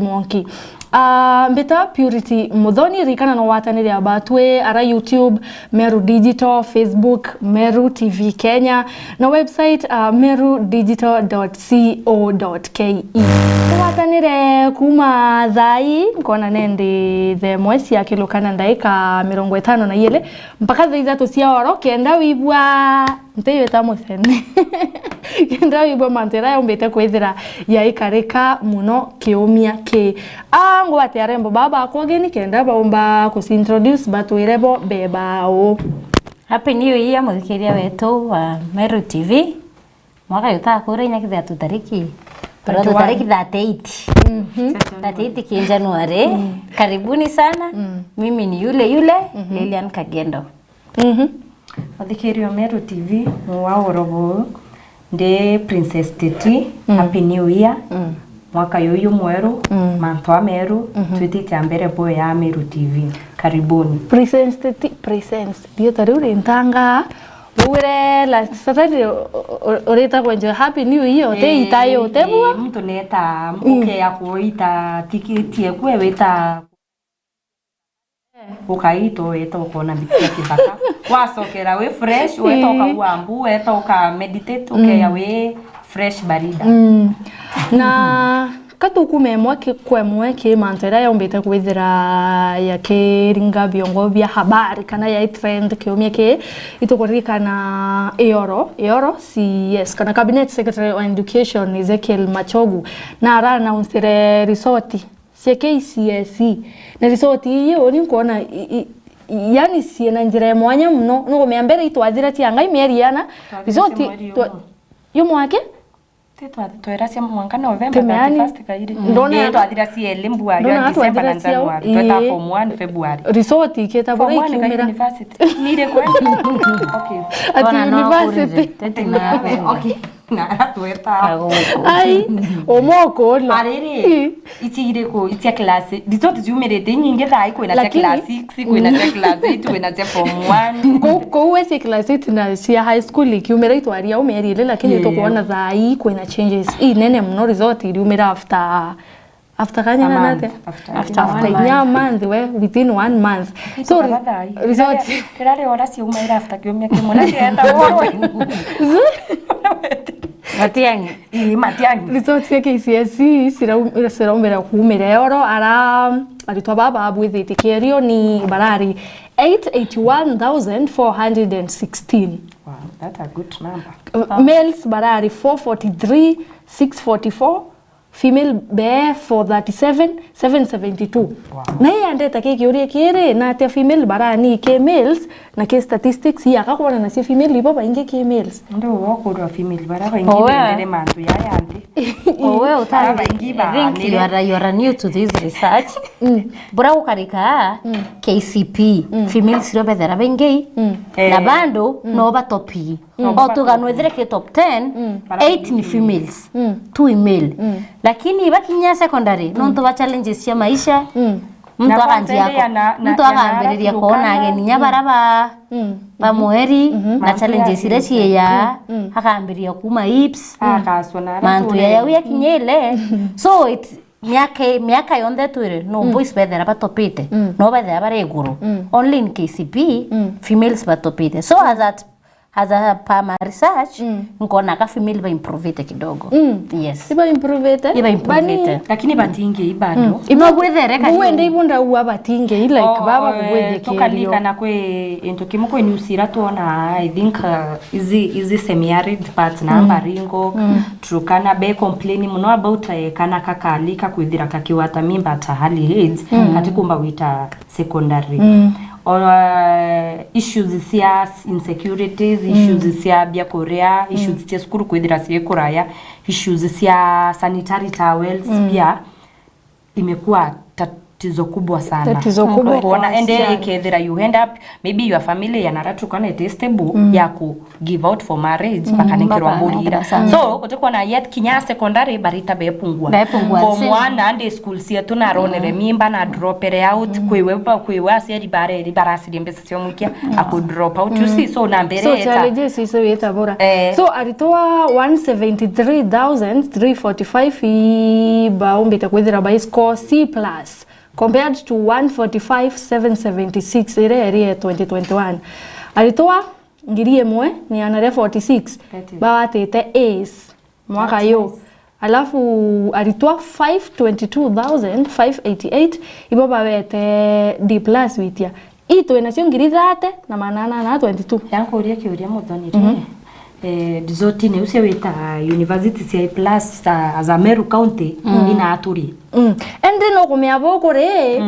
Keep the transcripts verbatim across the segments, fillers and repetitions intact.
Mwanki. Ah, mbita Purity Muthoni, ririkana no watanire abatwi ara YouTube, Meru Digital, Facebook, Meru T V Kenya, na website, ah, meru digital dot co dot ke. Watanire kuma thaa ii, nkona nendi thaa imwe ciakiluka na ndaika mirongo itano na iiri, mpaka thaa ithatu cia oro, kenda wibua Ntiwita mucene. Kenda wibua mantu jaria yumbite kwithira yaikarika muno kiumia ki. A, ngwate arembo baba bakwa ugeni kenda baumba kucintroduce batwire bo bebao. Happy New Year, muthikiria wetu wa Meru T V. Mwaka uyu utakura inya kithia tutariki. Twenty-one. Tutariki thirty-eight. Mhm. Thirty-eight ki January. Mm. Karibuni sana. Mm. Mimi ni yule yule, mhm, Lilian Kagendo. Mhm. Muthikiria Meru T V, mwa oro buu, ndi Princess Titi, mm, Happy New Year. Mm. Mwaka yuyu mweru, mm, mantu a meru, mhm, twitite a mbere buu ya Meru T V. Karibuni. Princess Titi, Princess. Riitwa riu rintanga, wire last Saturday, u-, u-, urita kwenja Happy New Year, uti, eh, itayo, uti bua? Eh, muntu neta, mm, ukeya kuita tikiti eku, ewita Ukaita, weta ukona mbica cia kithaka. Wacokera wi fresh, weta, ii, ukagua mbu, weta uka meditate, ukeya, mm, wi fresh barida. Mm. Na ka tukume imwe ki-, kwa imwe ki mantu jaria yaumbite kwithira yakiringa biongo bia habari kana yai trend kiumia ki, itukuririkana Ioro, Ioro C E S kana Cabinet Secretary on Education Ezekiel Machogu na ara announcire resort cia K C S E. Na resort ii uni nkwona i, i, yani ciina njira ya mwanya muno. Nukumenya mbere itwathira cia ngai mieri yana. Twathira cia resort mweri twa-, umwe. Yumwe aki? Ti twa-, twera cia mwanka November thirty-first kairi. Ndona ii twathira cia eli mbua ya December na January. Ii. Tweta form one February. Resort iketa bora ikiumira. Form one ka university. Nire kwenda. Okay. Ati ona no university. Kurire. Tete na okay. Na aratweta. Ai, umwe ukuulwa. Ariri, ii, ici iriku? Icia class, resort ciumirite inyingi thaa ii, kwina cia class six, kwina cia class eight, kwina cia form one. Kou, kou we cia class eight na cia high school ikiumira itwaria u mieri iri, lakini, yeah, tukwona thaa ii kwina changes inene muno. Resort iriumira after After kanya na nate? After, after one month. After one month, we, within one month. So, result. Rirari ora ciaumaira after kiumia kimwe na cienda worwe. Matiang'i. Ii, Matiang'i. Result cia K C S E cirau-, ciraumira kuumira Ioro, ara aritwa baba babwithitie kierio ni barari eight eighty-one thousand four hundred and sixteen. Wow, that's a good number. Uh, males barari four forty-three, six forty-four, female be four thirty-seven, seven seventy-two. Wow. Na ii andeta ki kiuria kiri, na atia female barani ki males, na ki statistics ii aka kwona nacio female ibo baingi ki males? Ndu wokurwa female bara baingi. Owe. Bendere mantu yaya nthi. Owe uta-, bara baingi. I think baani. You are, you are new to this research. Mm. Bura gukarika, mm, K C P, mm, females irio bethera baingi, mm, na, eh, bandu, mm, no batopi. Mm. O tuga nwethire ki top ten, mm, eight ni females, mm, two male. Mm. Lakini bakinya secondary, mm, nontu ba challenges cia maisha, mm, muntu na akanjia kwanza ko-, na, na, muntu na akambiriria aratu kwona rukana ageni nya, mm, bara ba, mm, ba mweri, mm-hmm, na challenges iria ciiya, mm, mm, akambiriria kuma hips, mm, akaswa na aratu mantu ya yau yakinyire. Mm. So it's miaka, miaka yonthe twire, no, mm, boys bethera batopite, mm, no bethera bari iguru. Mm. Only in K C P, mm, females batopite. So as at As a per my research, mm, nkona ka female ba improvete kidogo. Mm. Yes. Iba improvete? Iba improvete. Bani? Lakini batingi bado. Mm. Iba gwethere kani? Buwe ndi ibunda uwa batingi, like, o, baba, eh, kugwethe tukalikana kwi into kimwe kwi news ira tuona, I think, uh, izi, izi semi-arid parts na, mm, Baringo, mm, Turkana, be complain muno about, eh, kana kakali kakwithira kakiwata mimba at a early age, mm, katikumba gwita secondary. Mm. Or, uh, issues cia insecurities, mm, issues cia bia kuria, mm, issues cia cukuru kwithira cii kuraya, issues cia sanitary towels, mm, pia imekuwa ta-, tatizo kubwa sana. Tatizo kubwa. Kuona, ende ikethira you end up, maybe your family yanaratuka na ite stable ya ku give out for marriage, bakanekerwa mburi ira. So utikona yet kinya secondary barita bepungua. Bepungua. Form one and school cietu naronere mimba na dropere out, kwiwe ba, kwiwe aciari bareri barasirie mbeca cia mukia, aku drop out, you see, so na mbere. So eta challenges icio wita bura. Eh. So aritwa one seventy three thousand three forty five i baumbite kwithira bai score C plus compared to one forty five seven seventy six iria eri ya twenty twenty one. Aritwa ngiri imwe ni ana ria forty six bawatite A's mwaka yu. Alafu aritwa five twenty two thousand five eighty eight ibo bawete D plus witia. I twi nacio ngiri thate na manana na twenty two. Yankuria kiuria, Muthoni ri, eh, result ni ucio witaga university cia A plus, uh, as a Meru County, ina aturi. Mm. Indi no kumea bukuri,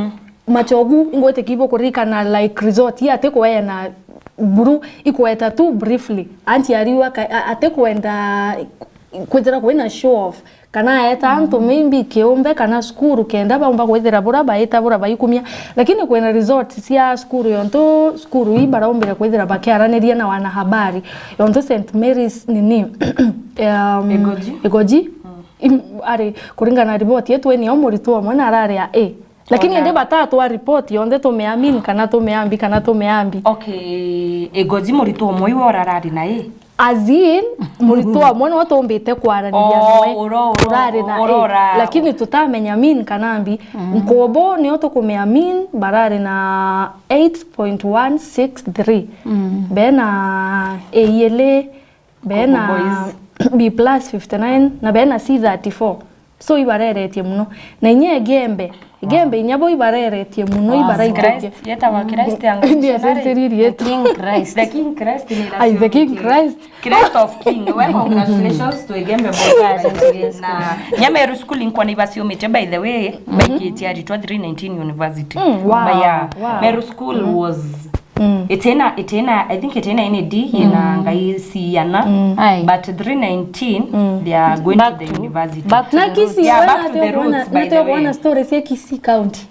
machogu ingwitikia ibukuririkana, like, result ya ati kueana buru, ikweta tu briefly. Anti ariwa ati kwenda kwithira kwina show off, kana aeta antu maybe kiumbe kana cukuru kenda baumba kwithira bura baita bura baikumia, lakini kwina result cia cukuru yontu cukuru ii baraumbire kwithira bakiaraniria na wanahabari yontu Saint Mary's nini, um, Igoji. Igoji, im-, ari kuringana na riboti yetu, ni o muritwa umwe na arari a A. Lakini indi batatwa report yonthe tumeamini kana tumeambi kana tumeambi. Okay, Igoji muritwa umwe iwe urarari na A? As in, muritwa umwe no tumbite kwaraniria nawe. Uro, uro, urari na A. Lakini tutamenya mean kana mbi. Nkobo nio tukumea mean, barari na eight point one six three. Bena A ili, bena B plus fifty nine, na bena C thirty four. So ibareretie muno. Na inya Igembe, Igembe inya bo ibareretie muno, ibaraithitie. Christ, yetawa Christ yangu. Ndia sense riri yetu. King Christ. The King Christ ni. Ai, the King Christ. Christ of King. Well, congratulations to Igembe boys. Na nya Meru School inkwa ni baciumite, by the way, baikitie aritwa three nineteen university. Mm, wow, wow. Meru School was Mm. Itina, itina, I think itina ini D ina ngai ciana, but three nineteen, they are going to the university. Back to the roots. Yeah, back to the roots, by the way. Story cia Kisii County.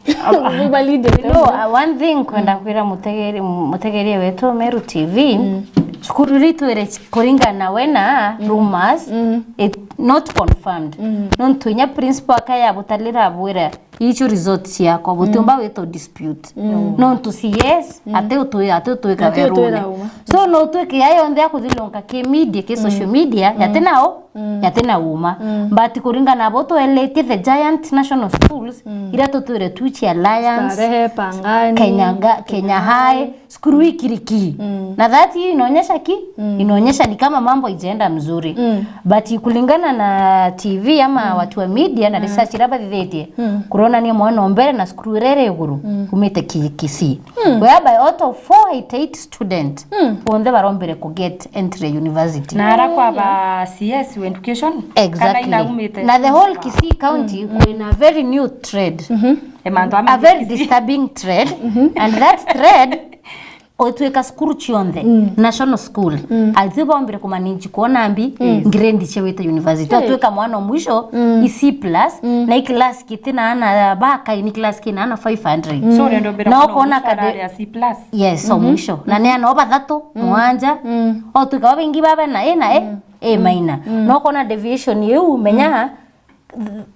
Ubalinde. No, uh, one thing kwenda kwira mutegeri, mutegeria wetu Meru T V, cukuru ritwire kuringana na wena rumors, it not confirmed. Nontu inya principal akaya butalira abwira, icio result ciakwa, butiumba witwa dispute. Nontu C S, ati utwi-, ati utwika werune. So, no utwike ya yonthe ya kuthilonka ki media, ki social media, yati na u-, yati na uma. But kuringana na bo tweletie the giant national schools, iria tutwire tu cia Alliance, Starehe, Pangani, Kenya Ga-, Kenya High, Cukuru hii kiriki. Na that hii inaonyesha ki? Inaonyesha ni kama mambo haijaenda mzuri. But kulingana na T V ama watu wa media na research iria bathithitie, kuronania mwana o mbere na cukuru iria iri iguru, kumite ki-, Kisii. Whereby out of four eighty eight student, onthe barombire ku get entry university. Na ara kwa ba C S education, kana inaumite. Exactly. Na the whole Kisii County, kwina very new trade. A very disturbing trade, and that trade, otwika cukuru cionthe, national school, aritwa baombire kumanage kwona mbi, grade cia wita university. Otwika mwana o mwisho, i C plus, na i class kiti na ana baka, ni class kina ana five hundred. So, urenda umbira mwana o mwisho arari a C plus? Yes, o mwisho. Na ni ana o bathatu, mwanja. Otwika babaingi baba na A na A, A minor. No kona deviation iu, menya,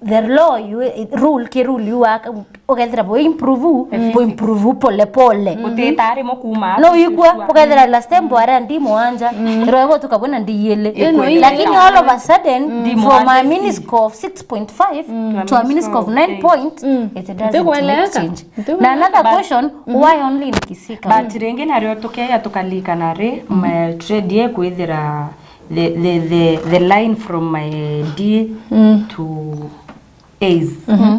the law, you, rule, ki rule, you are, ugethira bu improve, bu improve pole pole. Utita ari mukuma. No, igua, ugethira last time bwara ndi mwanja, iro ego tukabona ndi yele. Lakini all of a sudden, from a mini score of six point five to a mini score of nine point, it doesn't make change. Na another question, why only in Kisii County? But ringi nario tukeya tukalika na ri, trade ye kwithira the, the, the, the line from my D to A's,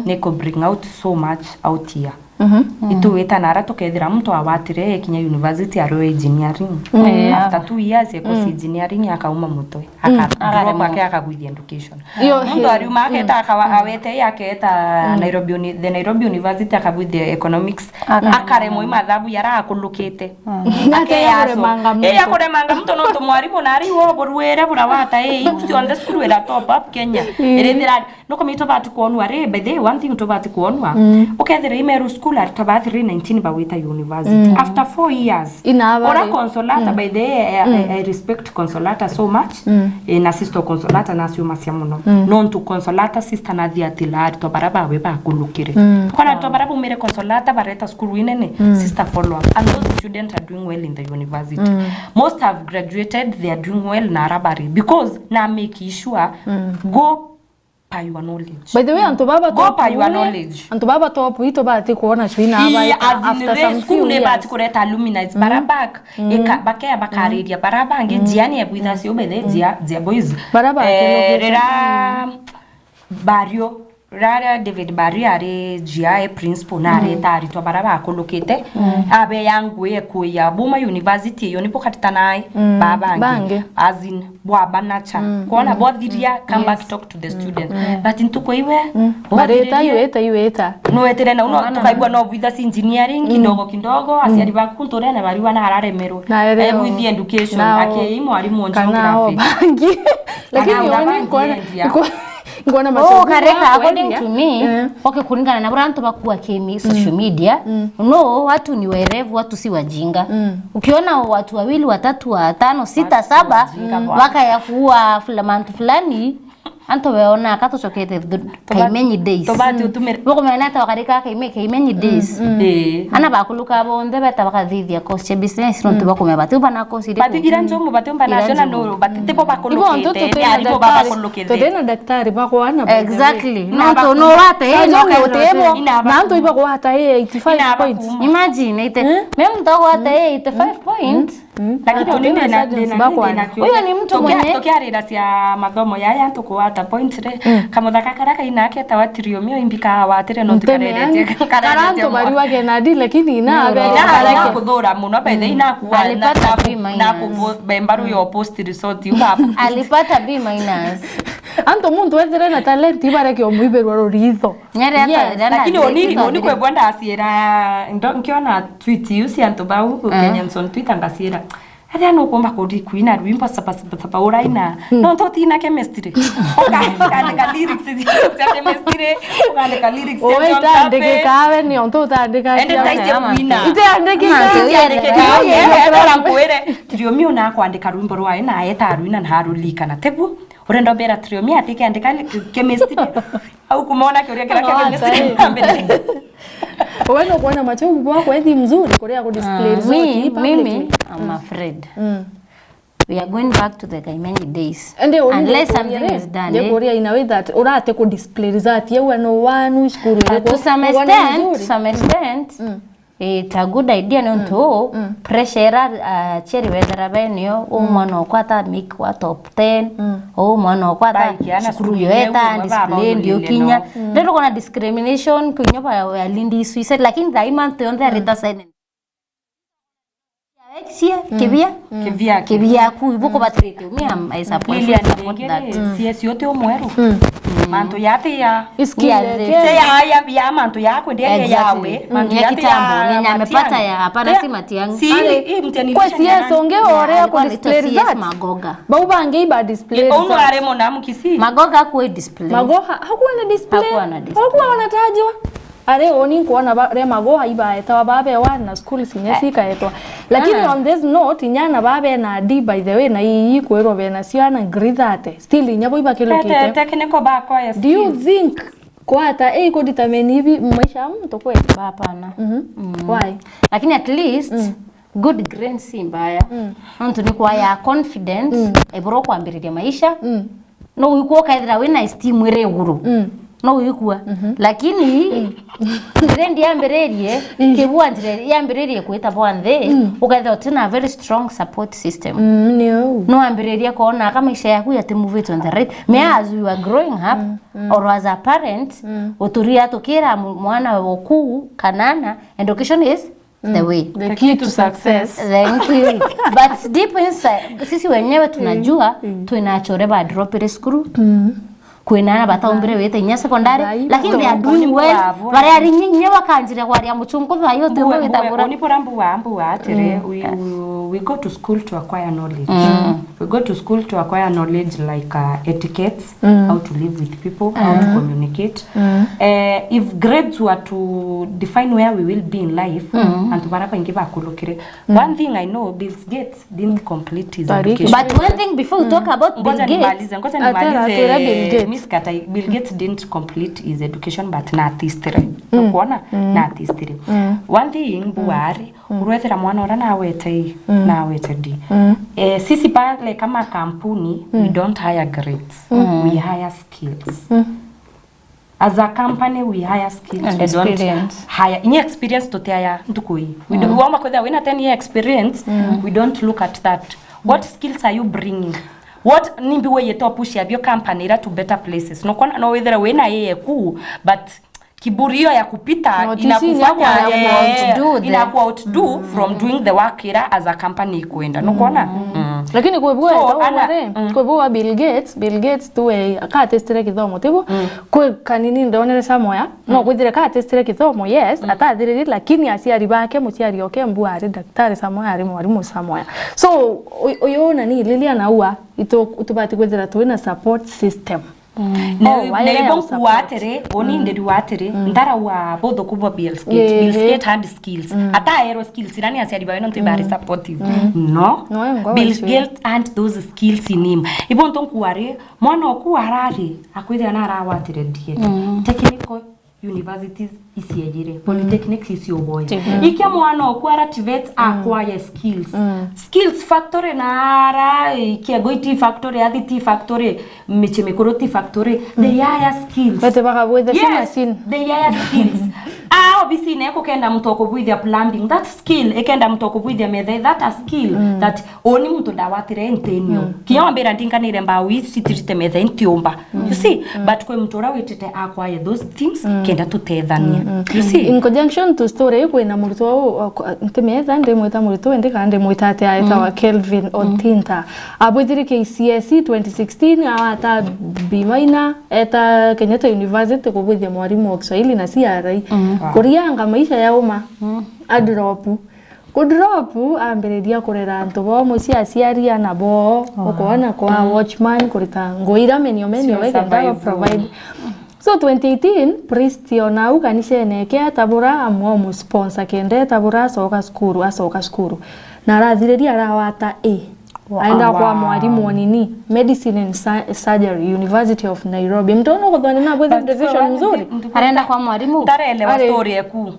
niko bring out so much out here. Mhm. Itugwita nara tukethira muntu awatire ekinya university arwe engineering. Eh, after two years e course engineering akauma mutwe. Aka drop ake akagwithia education. Iyo, muntu eh, ariuma aketa akawa-, awete aketa Nairobi Uni-, the Nairobi University akagwithia economics. Akaremwa i mathabu yara akulukite. Nake yakuremanga muntu. Iya kuremanga muntu nontu mwarimu nari wo burwire burawata, eh, iu cionthe cukuru ira top up Kenya. Irithira Nukumenya tubati kwonwa ri, by the way, one thing tubati kwonwa, ukethira i Meru School arutwa ba three nineteen bagwita university. After four years. Ura Consolata, by the way, I, I, I respect Consolata so much. Eh, na sister Consolata naciumacia muno. Nontu Consolata sister nathiatila arutwa bara bawe bakulukire. Kwana arutwa bara baumire Consolata bareta cukuru inene, sister follow up. And those students are doing well in the university. Most have graduated, they are doing well na ara bari. Because na make sure go per your knowledge. By the way, antu baba top, antu baba top itu bati kuona cwina aba ika after some few years. Cukuru ni bati kureta alumni bara back. Ika bakea bakariria bara bangi njiani ebwitha cio bethe njia, njia boys. Bara ba, eh, rira Bario, rira David Bario ari njia e principal na areta aritwa bara bakulukite, abeya ngui ekuya buma university iyo ni bukaritanae ba bangi. Bangi. As in, bwabanacha. Kwona bwathiria, come back, talk to the student. But ntuku iwe, marita iweta, iweta. Nwetire na uno tukaigua no bwitha si engineering, kidogo kidogo, aciari baku nturene bariwa na araremerwe. Ebwithi education, ake i mwarimu o geography. Bangi. Lakini ona oni bangi endia. Ngona machozi. Oh, kareka, according to me, okay, kulingana na buria antu bakua kemi social media, no, watu ni werevu, watu si wajinga. Ukiona watu wawili, watatu, watano, sita, saba, wajinga bwana. Bakaya kuua fula-, mantu fulani, antu beona ka tucokete thu-, Kaimenyi days. Tubati utumire. Bukumenya ata wakarika Kaime-, Kaimenyi days. Eh. Ana bakuluka bonthe beta bakathithia course cia business, nontu bakumenya bati bana course iri. Bati gira njumu, bati umba nacio na nuru, bati tibo bakulukite, ni aribo babakulukite. Tuti na daktari bakwana, by the way. Exactly. Nontu no wate, no utebo. Na antu ibagwata eighty-five points. Imagine, ite. Me muntu agwata eighty-five points. Lakini ni ndina, ndina, ndina kio. Huyo ni mtu mwenye tukiarira cia mathomo yaya tukuwata point ri. Kamuthaka kara kaina ketawa triomio imbika watire no tukareretie. Karanto bariwa kena di, lakini ina abe kuthura muno bethe ina kuwa na alipata B minus. Na kubo bembaru yo post result yu baba. Alipata B minus. Antu muntu wethire na talent ibareke omuiberwa ruritho. Nyere ata, yes, lakini oni, oni kwebwa ndacira, ndo-, nkiona tweet iu cia antu bau, Kenyans on Twitter, ndacira, aria nukumba kuri kuina rwimbo sapa, sapa, sapa, uraina. Nontu utina chemistry. Uka-, ukaandika lyrics cia chemistry, ukaandika lyrics cia John Kape. Utandikikawe ni ontu utandika. Ende taite kuina. Itandikika. Itandikika. Ora nkwire, Triomi una kwandika rwimbo rwae na eta rwina na rulika na tebu. Urenda umbira Triomi ati kiandika chemistry? Au kumona kiuria kira kia chemistry kambere. Wewe unakuona macho bwako ethi mzuri kuria ku display result hii publicly. Mimi, I'm afraid. We are going back to the Kaimenyi days. Unless something is done, eh? Ndikuria in a way that urate ku display result yau no wanu shukuru. To some extent, to some extent. It's a good idea, nontu pressure ira aciari bethira benio, u mwana okwa ata make wa top ten, u mwana okwa ata cukuru yo eta display ndio kinya. Ndio kuna discrimination kinya ba ya lindi suicide, lakini thaima ntu yonthe arita silent. Weksie kibia, kibia, kibia ku ibuko batirite. Me, I support, I support that. Siesi uti umweru. Mantu yati ya Iskile. Ya, ya, ya mantu ya kwendia ya yawe, mantu ya kitambo, ni nyamepata ya hapana, si Matiang'i. Si, hii mteni kwa C S onge ore ya ku display result. Magoga. Bau bangi iba display result. Ono are mona mukisi. Magoga ku display. Magoga hakuwa na display. Hakuwa na display. Hakuwa wanatajwa. Are oni nkuona ba, re Magoga iba etawa babe wana school sinya sikaetwa. Lakini on this note, inyana babe na D, by the way, na ii kwirwo bena ciana ngiri thirty. Still inya bo ibakilukite. Te, te, technical ba kwa. Do you think Kwata, eh, iko determine hivi maisha ya mtu kweli? Hapana. Why? Lakini at least good grades si mbaya. Nontu ni kwa ya confidence, eboro kwambiriria maisha. No wikwa ukethira wina esteem iri iguru. No wikwa. Lakini Trend yambiririe, kibua njira yambiririe kwita bwa nthi, ukethira utina very strong support system. Mm, ni uu. No wambiririe kuona ka maisha yaku yati move it on the right. Me as you are growing up, or as a parent, uturia tukira mu-, mwana woku kanana, education is the way. The key to success. Thank you. But deep inside, sisi wenyewe tunajua, twina achore ba drop ile skuru. Kwina ana bataumbire wita inya secondary, lakini they are doing well. Baria ari inya, inya bakanjire kwaria muchungu thayo te wita bura. Oni bora mbuga, mbuga atiri, we, we, we go to school to acquire knowledge. We go to school to acquire knowledge like, uh, etiquettes, how to live with people, how to communicate. Eh, if grades were to define where we will be in life, antu bara baingi bakulukire. One thing I know, Bill Gates didn't complete his education. But one thing before we talk about Bill Gates, ngoja nimalize, ngoja nimalize. Bill Gates. Miss Katai, Bill Gates didn't complete his education, but na artistry. Ukuona? Na artistry. One thing, buari, urwethera mwana ora na awete A, na awete D. Eh, sisi pale kama kampuni, we don't hire grades. We hire skills. As a company, we hire skills. And we don't experience. Hire. Inya experience tutiaya ntuku ii. We don't, woma kwithira wina ten year experience, we don't look at that. What skills are you bringing? What nimbi we yeto push abio company ira to better places? No kona, no withira wina A eku, but kiburi iyo ya kupita inakufanya, eh, inaku outdo from doing the work ira as a company ikwenda. No kona? Lakini kwebua, so, ana, kwebua Bill Gates, Bill Gates tuwe akatestire kithomo, tibu? Kwe kanini ndonere Samoya, no kwithire ka atestire kithomo, yes, atathiriri, lakini aciari bake, muciari oke mbu ari daktari, Samoya ari mwarimu, Samoya. So, u-, uyu nani, Lilian aua, itu-, itubati kwithira twina support system. Na, oh, na ibo nkuwa atiri, uni ndiriwa atiri, ndaraua buthuku bwa Bill Gates. Bill Gates had skills. Ataerwe skills, irani aciari bawe nontu ibari supportive. No. Bill Gates had those skills in him. Ibo ntu nkuwa ri, mwana oku arari, akwithira na arawatire D E D. Technical universities iciejire, polytechnics iciuboya. Ikia mwana oku ara TVET acquire skills. Skills factory na ara, ikia gui tea factory, athi tea factory, michi mikuru tea factory, they hire skills. Bete bakabwithia cia machine. They hire skills. Ah, obisi ne kukenda muntu okubwithia plumbing. That skill, ikenda muntu okubwithia metha, that a skill that Uni muntu ndawatire ntinio. Kinya wambira ndinganire mbao ii citirite metha ntiumba. You see? But kwi muntu uria witite acquire those things kenda tutethania. You see? In conjunction to story, kwina murutwo u, ntimetha ndimwita murutwo indi kana ndimwita atia, etawa Kelvin Otinta. Abwithire K C S E twenty sixteen, awata B minor, eta Kenyatta University kubwithia mwarimu wa Kiswahili na C R E. Kurianga maisha ya uma. Adrop. Ku drop, ambiriria kurera antu boo mucii, aciari ana boo, ukoona kwa watchman, kurita nguo ira menio menio, sio wegenda survival. Provide. So twenty eighteen, priest ona au kanisene eke atabura, amwe omusponsor kenda etabura, acoka cukuru, acoka cukuru. Na arathiriria arawata A. Aenda kwa mwarimu wa nini? Medicine and Sur-, Surgery, University of Nairobi. Mtu ono kuthoni na bwethe decision nzuri. Arenda kwa mwarimu. Ndarelewa story eku.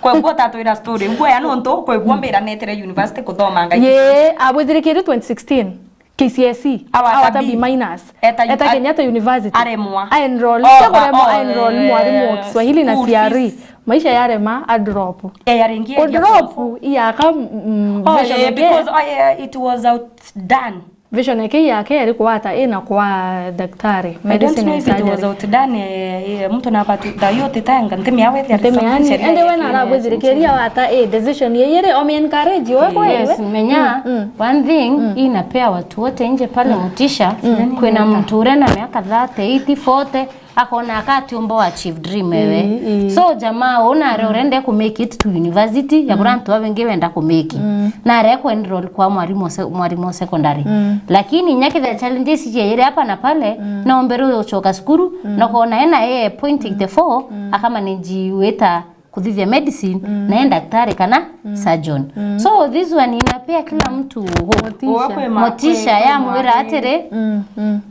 Kwegua tatwira story. Ngwe ya nontu kwegua mbira netere university kuthoma ngai. Ye, abwithirikirie twenty sixteen. K C S E. Awata B minus. Eta Kenyatta University. Aremwa. A enroll. Sio kuremwa, a enroll mwarimu wa Kiswahili na C R E. Maisha yarema, a drop. Eh, yaringi. Ku drop, iyaka, mm, vision eke. Because, oh, yeah, it was outdone. Vision eke yake yari kwata ina kwa daktari, medicine and surgery. I don't know if it was outdone, eh, eh, mtu na batu, da yote tanga, ntimi awe the. Ntimi yani, ende wena arabwithirikiria wata, eh, decision ye yere, omi encourage we kwe. Yes, menya, one thing, inapea watu wote nje pale motisha, kwina mtu urena miaka thirty, eighty, forty, akona akatiumba wa achieve dream ewe. So jamaa una are urende ku make it to university ya bura antu abengi benda ku make. Na are ku enroll kwa mwarimu se-, mwarimu secondary. Lakini nyakitha challenges ije ire hapa na pale, na ombere uchoka cukuru, na kona ena e point eighty four, akamanage wita kuthithia medicine, na e daktari kana surgeon. So this one inapea kila mtu hope. Motisha. Motisha ya mwira atiri,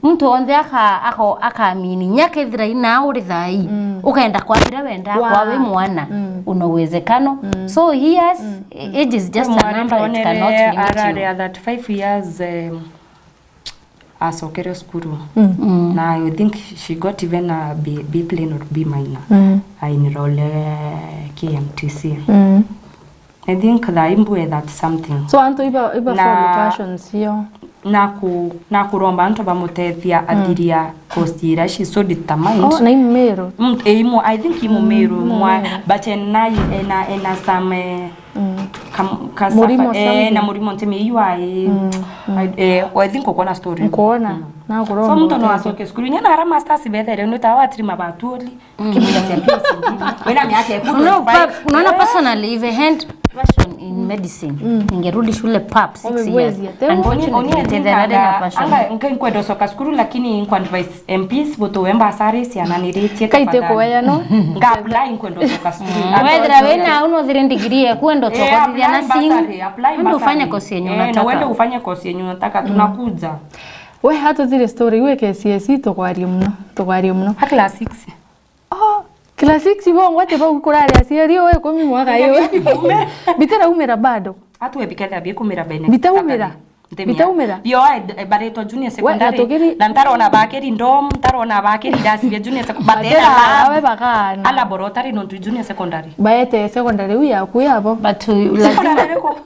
mtu onthe aka-, ako-, akamini nyakethira ina uri thai, ukenda kwambira wenda kwa we mwana, una uwezekano. So years, age is just a number, it cannot limit you. Arare a thirty-five years, um, acokere cukuru. Mm. Mm. Na I think she got even a B, B plain or B minor. Mm. Ainirole K M T C. Mm. I think thaa imbue that something. So antu iba, iba na follow passions cio. Na ku, na kuromba antu bamutethia athiria course ira, she's so determined. Oh, na imumiru. Mm, eh, imu, I think imumiru. Mm, mwa, imumiru. But ena, ena, ena some, eh, kam, kasafa, murimo eh, something. Na murimo ntemi iyu ai. Mm, mm. I, eh, I think ukona story. Nkuona, mm. Na kuromba. So muntu no uteethio. Acoke cukuru. Nyana ara masters bethere, ni tawa atiri mabatuli. Mm. Kimuria cia P H D. Wina miaka ya unaona, personally, if I had passion in medicine, mm, ningerudi shule pap six years. Unfortunately, nitenderere na passion. Anga, nkwenda ucoka cukuru, lakini nku advise M Ps butuwe mbasari ciana niritie. Kaite tafadhali. Kuweya, no? Nga apply, nkwenda ucoka cukuru. Mm. Wethira wina au no thire degree ya kwenda ucoka, eh, thithia na apply sing. Bursary, apply bursary. Wende ufanye course yenye unataka. Eh, na wende ufanye course yenye unataka, mm, tunakuja. We hatu thire story, we K C S E tukwarie muno, tukwarie muno. Ha class six. Oh, class six bo ngwate bau kurari aciari we kumi mwaka iyo. Bitiraumira bado. Atu ebikethira bikumira bene. Bitaumira? Ntemia. Bitaumira? Yo, I, I baretwa junior secondary. Atugiri. Na ntarona bakiri ndom, ntarona bakiri ndasibia junior secondary. Batera. Awe bakana. Ala borotari nontu junior secondary. Baete secondary u yaku yabo. But, uh, secondary lazima riko.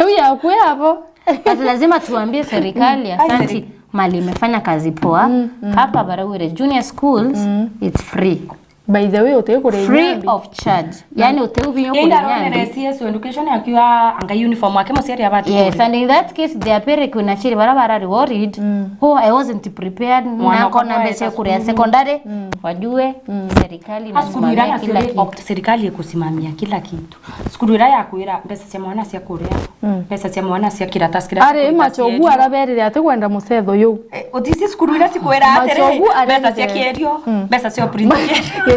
U yaku yabo. But lazima tuambie serikali, mm, asante. Ai, mali imefanya kazi poa. Mm, mm. Hapa Barawire junior schools, mm, it's free. By the way, utekure free nyambi of charge. Yani, uteubi yo. Yenda kure nyambi. Rona C S O education akiwa anga uniform wake muciari abati. Yes, kure. And in that case, the apere kuna chiri bara bara worried. Mm. Oh, I wasn't prepared. Mwana nako na mbeca kuria secondary. Mm. Wajue, mm, serikali inasimamia kila kitu. Serikali ikusimamia kila kitu. Cukuru ira yakwira mbeca cia mwana cia kuria, mm, mbeca cia mwana cia kiratasi kiria. Ari, Machogu araberire ati kwenda mucetho yu. Eh, utisi cukuru ira cikwira atiri, Machogu arerire mbeca cia kierio, mm, mbeca cia print.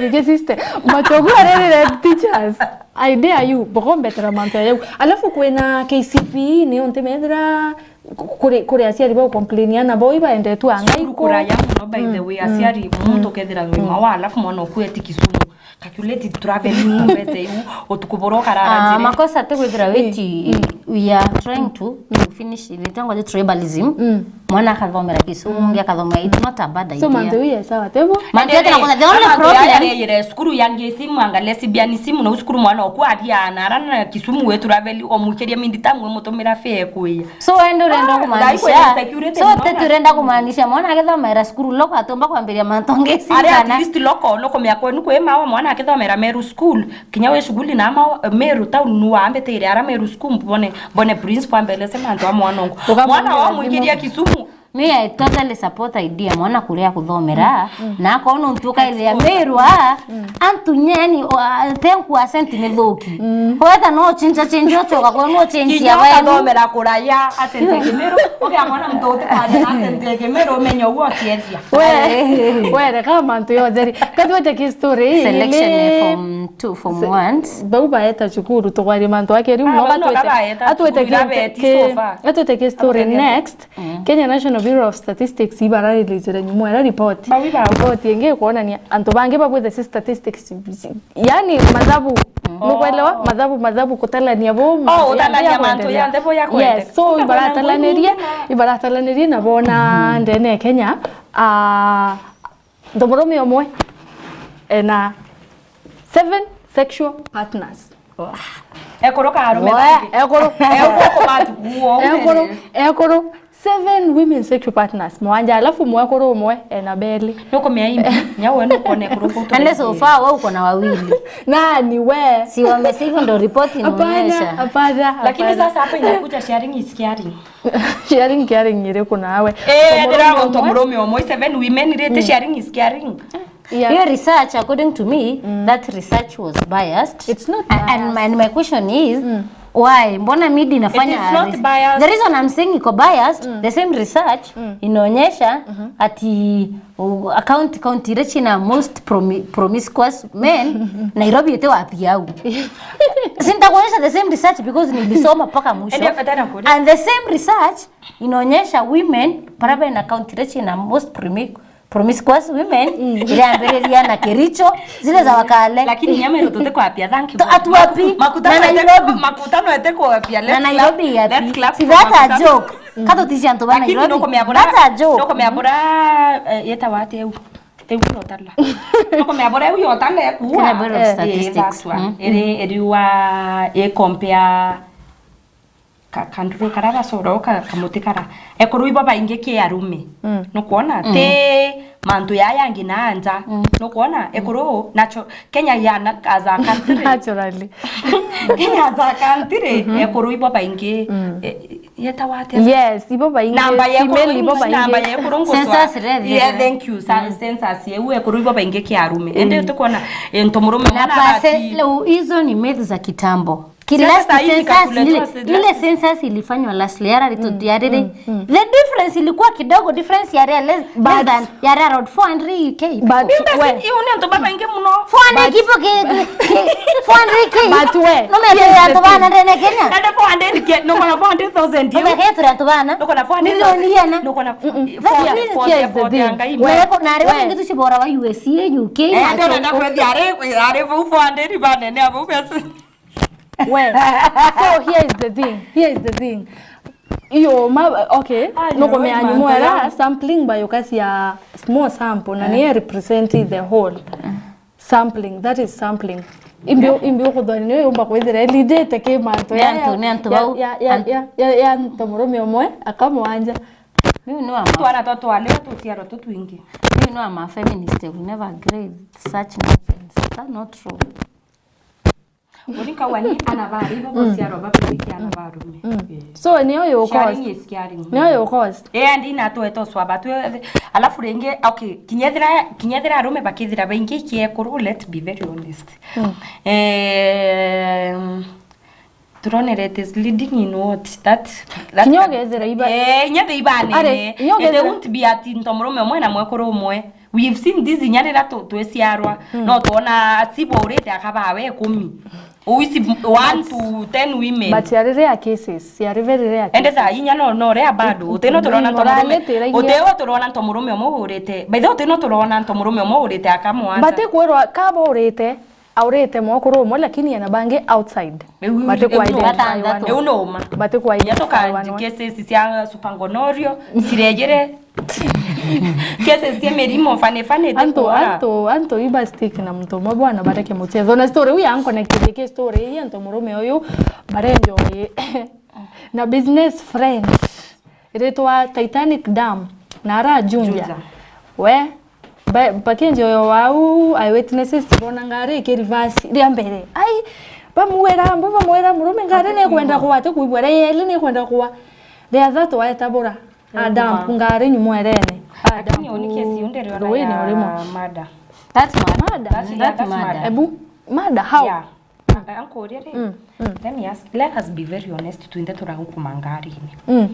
Kierio system. Machogu arerire teachers. I dare you, bogombetera mantu ya yau. Alafu kwina K C P E ni unti methira kuri, kuri aciari bau complain ana bo ibaendetwe angai. Cukuru kuraya muno, by the way, mm, aciari, mm, muntu ukethira wima wa, alafu mwana ukueti Kisumu. Calculated traveling, mbeca iu, utuku bura ukarara njira. Ah, makosa ti kwithira witi, mm, we are trying to, mm, to finish, itangwa the tribalism. Mm. Mwana akathomera Kisumu, mm, ungi akathomera, it's not a bad idea. So, mantu ya sawa, tebo? Mantu ya na kwanza, the only problem yare cukuru ya ngisimu, anga lesbianism, na cukuru mwana okwaria na arana Kisumu we travel, omukiria mindi tamu we mutumira fare kuya. So, wende urenda kumaanisha, so, teti urenda kumaanisha mwana agithomera cukuru loko atomba kwambiria mantu ngi. Ari at least loko, loko mia kwenu kwi mawa mwana akithomera Meru school, kinya we shughuli na mawa Meru town nu waambitire ara Meru school, mbone, mbone principal ambelese mantu a mwana ongo. Mwana wa muikiria Kisumu. Me, I totally support idea mwana kuria kuthomera, mm, mm, na akorwo nontu ukaithia Meru a, mm, antu nye, yani, o, a, thank you, asenti ni thuki. Mm. Wetha no chinja chinja ucoka kwa no chinja kinya wenu. Ukathomera kuraya asenti ya Kimiru, ukia mwana muntu utikwaria na asenti ya Kimiru, umenye uguo akiethia. We, we, reka mantu yotheri. Katwete ki story ii, selection ni form two, form se-, ones. Bau baeta cukuru, tukwaria mantu akeri muno, ah, bau no atwete, kabaeta atwete cukuru ki, ira beti ki, so far. Atwete ki story next. Mm. Kenya National Bureau of Statistics ibarareleasire nyuma era report. Bawi bawe. Report ingi ikwonania antu bangi babwitheci statistics, yani mathabu. Mm. Nukwelewa? Mathabu, mathabu, kutalania bo, oh, utalania mantu ya ndevo ya kwendeka. Yes, so ibaratalanirie, ibaratalanirie na bona ndene ya Kenya, ah, ntumurume umwe ena seven sexual partners. Ekuru ka arume bangi. Ekuru. Ekuru kumatukuo. Ekuru, ekuru. Seven women sexual partners, mwanja, alafu mwekuru umwe ena beli. Nukumea imbi, nya we nukona ekuru kutu. And so far, we uko na wawili. Nani we? Si wamesave ndo report inaonyesha. Hapana, hapana. Lakini sasa hapa inakuja sharing is caring. Sharing caring iriku nawe? Eh, ndira muntu murume umwe, seven women, rete sharing is caring. Yeah. Hiyo research, according to me, mm, that research was biased. It's not biased. And, and my, and my question is, mm, why? Mbona midi inafanya... It is not biased. The reason I'm saying iko biased, mm, the same research, mm, inaonyesha, mm-hmm, ati, uh, county, county iria cina most promi-, promiscuous men, Nairobi ite wapi au? Sintakuonyesha the same research because nilisoma mpaka mwisho. Ende, ende na kuri. And the same research inaonyesha women, baraba ina county iria cina most promi-, promiscuous women, mm, iriambiriria na Kericho, zile za wakale. Lakini nyama ino tutikwapia, thank you. To-, atuapi, makuta na no ete-, Nairobi. Makuta no ete kwapia. Na Nairobi yapi? Let's clap for makuta. Si that a joke. Ka tutici antu ba Lakini Nairobi. nukumea bura, That's a joke. nukumea bura, eh, yetawa atia iu? Iu yotala. Nukumea bura iu yotala ekuwa. Kenya Bureau of Eh, Statistics. that's one. Mm. Iri, iriwa, i compare ka, kanduru kara gacoro ka, kamuti kara. Ekuru ibo baingi ki arume. Mm. Nukwona? Mm. Ti mantu yaya yangi na nja. Mm. Nukwona? Ekuru, nacho, Kenya ya na, as a country. Naturally. Kenya as a country, Mhm. ekuru ibo baingi, Mm. eh, yetawa atia? Yes, ibo baingi, Namba ya female ekuru, ibo baingi. namba ya ekuru ngutwa. Census rethire. Yeah, thank you. Sa-, Mm. census yeu ekuru ibo baingi ki arume. Ende Mm. tukona, eh, ntomurume Na mwana base, abati. Leo hizo ni myth za kitambo. Ki Sasa last saa hizi census calculator ile, sasa ile census ilifanywa last year, yari tu-, Mm, yariri. mm, mm. The difference ilikuwa kidogo, difference yari less, less But than, yari around four hundred K. But Bimba we- si, iu ni antu babaingi muno. Four hundred But- kipo ki, ki, four hundred K. But we- No me Here's the antu bana thing. ndene Kenya. Nende four hundred K, no, kana four hundred thousand iu. Ome ke turi antu bana. No, kana four hundred thousand. Milioni yana. No, kana Mm-mm. four hundred, Here's four hundred, the four hundred thing. Ngai. We- Nare We- wengi tucibora wa U S A, U K, Eh, na ande ona China. Kwethia ari, ari vau four hundred banene abo pesa. We. So here is the thing. Here is the thing. Iyo ma, okay. Ayo, nukumenya nyumwera sampling by ukacia small sample na niye represent the whole. Sampling, that is sampling. Imbi, imbi ukuthwani niyo yumba kwithira ilidite ki mantu Ni ya, antu, ni antu ya, bau. ya, ya, An- ya, ya, ya ntomurume umwe akamwanja. Mimi no ama. Twana twa twalea tuciarwa tutwingi. Mimi no ama feminist, will never agree with such nonsense. That's not true. Uri nkauga ni ana bari ibo bociarwa bakuthiki ana barume. Mm. Eh. So, niyo you Sharing caused. is caring. Niyo you caused. Eh, andi na twete uswaba twe, alafu ringi, okay, kinya ethira, kinya ethira arume bakithira baingi kiekuru, let's be very honest. Mm. Eh, turonere it is leading in what? That, that Kinya can- ugethira iba- Eh, inya the ibanene. Are, kinya It ugethira- won't be ati ntomurume umwe na mwekuru umwe. We've seen this inya riria tu-, twiciarwa, Mm. no twona sibo urite akabawe ikumi. Uici one to ten women. But yari rare cases, yari very rare Ende cases. thaa inya no, no rare bado. Utino turona ntomurume. Utino turona ntomurume umwe urite. By the way, utino turona ntomurume umwe urite akamwanja. But kwirwa kaba urite, aurite mwekuru umwe lakini ena bangi outside. Riu, But riu kwa no identify Batandatu. one. Riu no uma. But kwa Inya identify one tukanji one. cases cia super gonorrhea, cirejere. Cases cia mirimo fani fani Antu, tikura. antu, antu iba stick na muntu umwe bwana bareke muchezo. Na story huyu ankonekteje ke story hii antu murume uyu barenjoy na business friends. Iritwa Titanic Dam na ara Juja. Juja. We, ba-, bakinjoyo wau, eyewitnesses bona ngari ikirivasi ria mbere. Ai, bamwira, mbu bamwira murume ngari ni kwenda kwa, ati kuigwa ria yeli ni kwenda kwa. Ria thatu aetabura. Adam, ngari nyumwerene. Lakini Adam, oni kesi yonde rwena ruini ya urimo. Mada. That's mad. Mada. That's, yeah, That's that's mad. mad. Ebu, mada, how? Yeah. Ankuria ri, Mm, mm. let me ask, let us be very honest, twinthe turagukuma ngari-ini. Mm.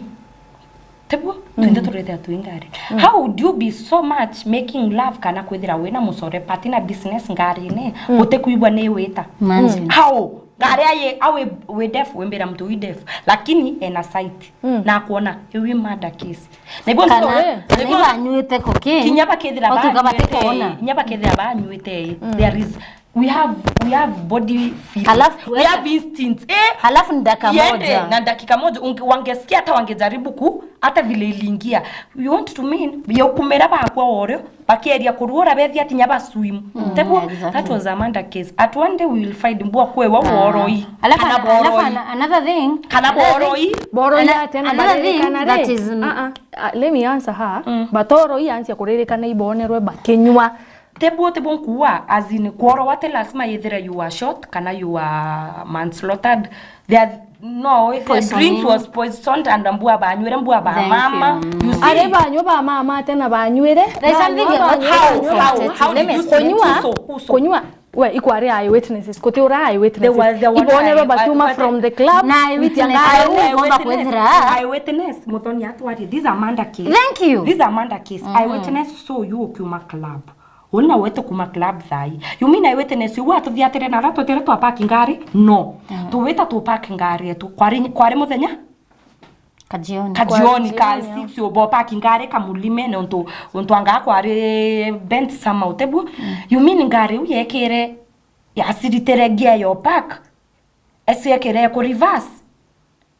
Tiguo? Mm. Twinthe turethira twi ngari. Mm. How would you be so much making love kana kwithira wina mucore party na business ngari-ini, Mm. utikuigua ni wita? Imagine. How? Ngari aye, awe wi deaf, wimbira mtu wi deaf. Lakini ena sight. Mm. Na akuona, iwi murder case. Na igua Kana, Sorry. kana na igua ibanyuite koke. Kinya bakethira Otuka banyuite, batikuona. kinya bakethira banyuite, Mm. there is, we have, we have body feelings. Alafu, We weka- have instincts. Eh, Alafu ni dakika iende moja. na dakika moja, unge-, wangesikia hata wangejaribu ku, hata vile iliingia. You want to mean, ya ukumera bakwa oreo, bakeria kurua ora bethia ati nya ba swim. Mm, Teguo, exactly. that was a murder case. At one day we will find mbua kwewa Ah. woroi. Alafu Kana ana-, alafu boroi. ana-, another thing, Kana another boroi. thing, Boroi ana-, ya tena another thing barerikana that ri? is n- Ah, ah. Ah, let me answer her. Mm. But oro hii ansia kuririkana ibonerwe bakinywa. Tebuo, tebuo nkuwa, as in, kworowa te lazima yethira you are shot, kana you are manslaughtered. There are, no, if the Poisoning. drink was poisoned and mbua banywire, mbua ba Thank mama. you. You see? Are banywa ba mama tena banywire. There's something Banywa, you're not banywa, how, banywa. how, how Let did me you see. Kunywa, Kuso, kuso. kunywa. We, ikwari eyewitnesses, kuti ura eyewitnesses. There were, there were Ibone eye-, bakiuma eye-, from the club. Na eyewitness, Eye-, eyewitness, eyewitness. Eyewitness, Muthoni atwarie. These are murder case. Thank you. These are murder case. Mm. Eyewitness saw you ukiuma club. Uni na wetu kuma club thai. You mean eyewitness, you watuthiatire na ara twetire twa park ngari? No. Mm. Tuwita tu park ngari yetu. Kwari, kwari muthenya? Kajioni. Kajioni, ka Kajioni, six ubo park ngari Kamulime, nontu, nontu anga kwari bent sama utebu. Mm. You mean ngari u yekire, yaciritire gear yo park? Eciekire ku reverse?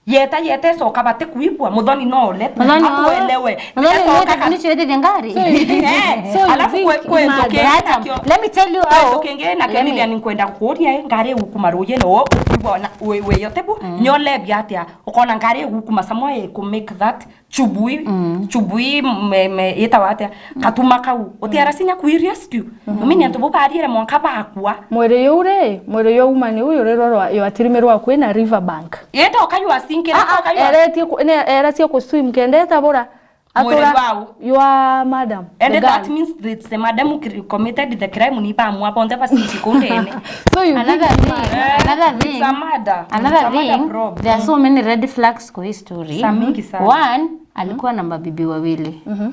Yeta, yeta, icoka bati kuigua, muthoni no ulete. Muthoni no. Hapo uelewe. Muthoni no ulete, nicio ithithia ngari. Eh, so you alafu think kwe, kwe nduki, nakio, let me tell you how. Kwe nduki ingi na kenithia ni nkwenda kukuria, eh, ngari igukuma rujine, o, ukwigua na, wi, wi, yote bu, mm, nyo lebi atia, ukona ngari igukuma somewhere iku make that chubui, mm, chubui, me, me, itawa atia, katuma kau. Utiara sinya ku rescue. Mm. Numini antu bu bariere mwanka bakua. Mwiri yu ri, mwiri yu uma ni uyu ri rwa, rwa, yatirimirwa kwi na river bank. Ita ukayua singira, ah, ah, ukayua. Eretie ku, ne, eratie ku swim kenda itabura. Mwiri atura wau. Your madam, and the that girl. Means that the madam who cr-, committed the crime ni bamwa bonthe basiti kundene. So you another think thing, it's murder? Eh, another thing, it's a murder. Another thing, it's a murder probe. There are so many red flags kwa hii story. Sa mingi sana. One, alikuwa na mabibi wawili. Mhm.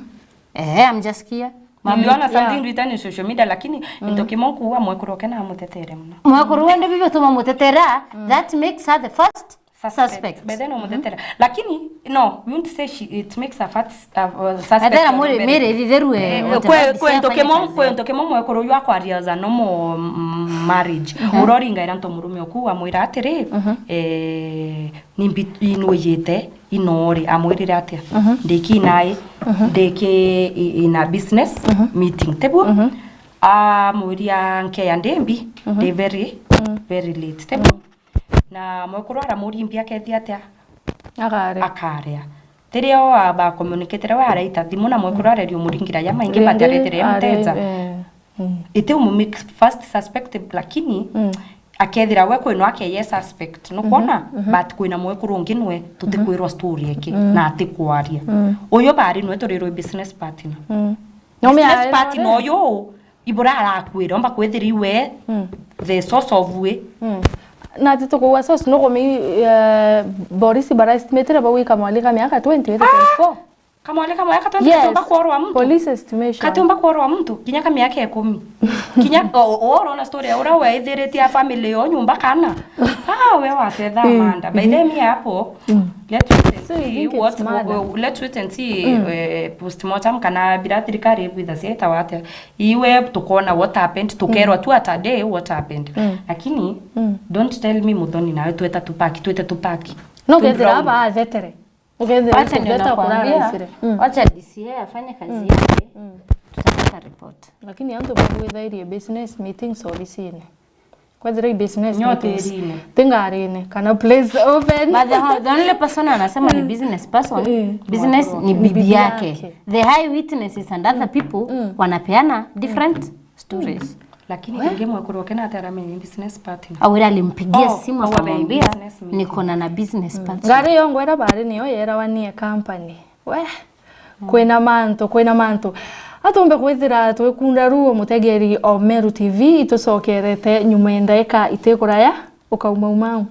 Eh, I'm just here. Niliona something written in social media, lakini into kimo kuwa mwekuru oke na mutetere mno. Mwekuru wende bibi tuma mutetera, that makes her the first suspect. By then umutetera. Lakini, no, we won't say she, it makes a fat, uh, uh, suspect. Athera mwiri, mwiri ithitherue. Eh, kwe, kwe into kimo, kwe into kimo mwekuru yu akwaria za normal, mm, marriage. Mhm. Uroringa ira nto murume oku amwira atiri, eh, nimbi inuyite ino ri, amwirire atia? Mhm. Ndiki nai, mhm, ndiki i-, in a business, mhm, meeting, tebu? Mhm. Amwiria nkeya ndi mbi, mhm, ndi very, mhm, very late, tebu? Mhm. Na mwekuru aramuria mbi akethia atia? Akaria. Akaria. Tirio aba communicate we araita thimu na mwekuru areria umuringira ya maingi. Ringi, bataretire ari, mteja. Eh, mm. Iti umu make first suspect, lakini, mm, akethira we kwino akeye suspect, nukwona? Mhm, mhm. But kwina mwekuru ungi nwe tutikwirwa, mhm, story eke, mm, na atikwaria. Mm. Uyu bari nwe turirwe business partner. Mm. No, business partner uyu ibura arakwira, omba kwithira iwe, mm, the source of we. Mm. Na ati tukuwa source, no kumi, eh, borisi bara estimated ba wika mwali ka miaka twenty, twenty-four. Kamwali kamwe ka twenty, yes, katiumba kworwa muntu. Police estimation. Katiumba kworwa muntu, kinya ka miaka ikumi. Kinya, o, o, urona story ya uria weithiritie a family yo nyumba kana. Ah, we watetha, mm, manda. By the way, hapo, mm, let's wait and see what, let's wait and see, mm, eh, postmortem kana bira thirikari ibwitha cietawa atia. Iwe tukona what happened, tukerwa, mm, tu at a day what happened. Mm. Lakini, mm, don't tell me muthoni nawe tweta tupaki, twete tupaki. No, kethira aba athetere. Ukethira wacha ndio ukimbeta nakwambia, kurara isire. Mm. Wacha D C A afanye kazi, mm, yake. Mm. Tutapata report. Lakini antu bagwithairie business meetings obisine. Kwethira i business meetings. Nyote irine. Tingarine. Kana place open. But the, the only person anasema ni, mm, business person, mm, business ni bibi yake. Bibi yake. The eye witness is and other people, mm, wanapeana different stories. Lakini we? Ringi mwekuru oke na ataramenye business partner. Awira alimpigia simu akamwambia, "Niko na, na business partner." Ngari yo ngwera bari niyo yerawa nie company. We, kwina mantu, kwina mantu. Atumbe kwithira twikunda ru mutegeri o Meru T V, itucokerete nyuma ya ndaika itikuraya, ukaumaumau.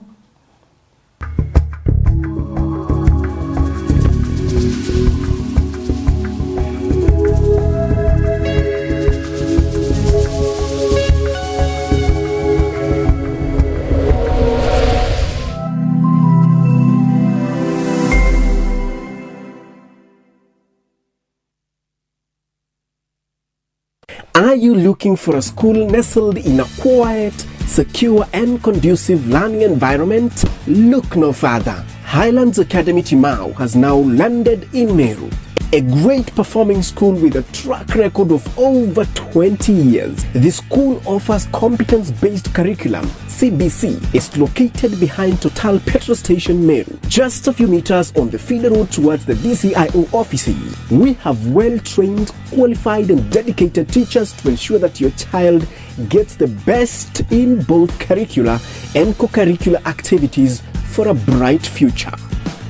Are you looking for a school nestled in a quiet, secure, and conducive learning environment? Look no further. Highlands Academy Timau has now landed in Meru, a great performing school with a track record of over twenty years. The school offers competence-based curriculum, C B C. It's located behind Total Petrol Station, Meru, just a few meters on the feeder road towards the D C I O offices. We have well-trained, qualified and dedicated teachers to ensure that your child gets the best in both curricular and co-curricular activities for a bright future.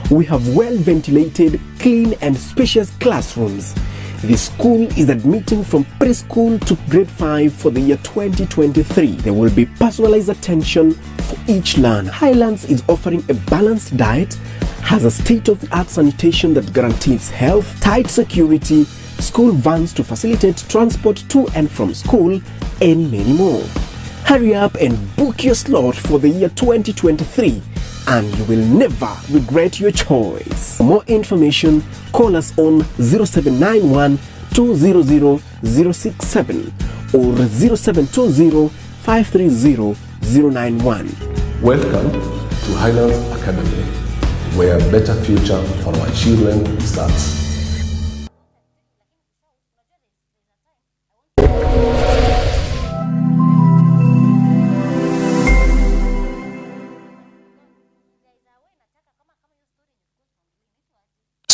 We have well-ventilated, clean and spacious classrooms. The school is admitting from preschool to grade five for the year twenty twenty-three. There will be personalized attention for each learner. Highlands is offering a balanced diet, has a state-of-the-art sanitation that guarantees health, tight security, school vans to facilitate transport to and from school, and many more. Hurry up and book your slot for the year twenty twenty-three, and you will never regret your choice. For more information, call us on zero seven nine one, two zero zero, zero six seven or zero seven two zero, five three zero, zero nine one. Welcome to Highlands Academy. where a better future for our children starts.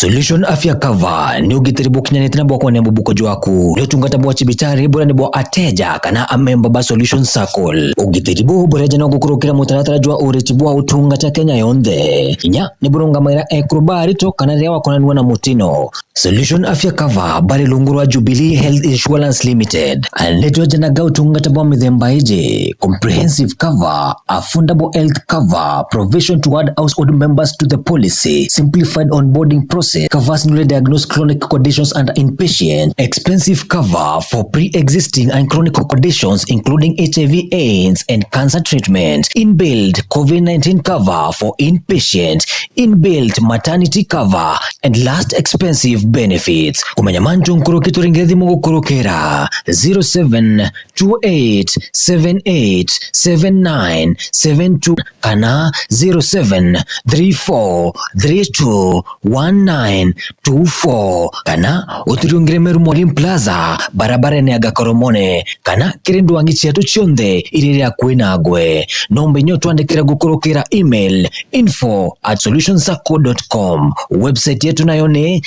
Solution Afya Cover ni ugitiri bukinyanite na bwa kwania mubuko jwaku. Ni utungata bwa cibitari buria ni bwa ateja kana amemba ba Solution Circle. Ugitiri buu bureja no gukurukira mutaratara jwa uriti bwa utungata Kenya yonthe. Kinya ni burungamaira ekuru ba arito kana riria wakonanua na mutino. Solution Afya Cover bari rungu rwa Jubilee Health Insurance Limited. Nitwejanaga utungata bwa mithemba iji: comprehensive cover, affordable health cover, provision to add household members to the policy, simplified onboarding process, covers newly diagnosed chronic conditions under inpatient, expensive cover for pre-existing and chronic conditions including H I V AIDS and cancer treatment, inbuilt COVID nineteen cover for inpatient, inbuilt maternity cover, and last expensive benefits. Kumenya mantu nkuruki turinge thimu gukurukira zero seven two eight seven eight seven nine seven two kana zero seven three four three two one nine two four, kana uturiungire Meru Molim Plaza, barabarene ya Gakoromone, kana kiri ndwangi cietu cionthe iria iri akui nagwe. Nomba inya utwandikire gukurukira email info at solution circle dot com. Website yetu nayo ni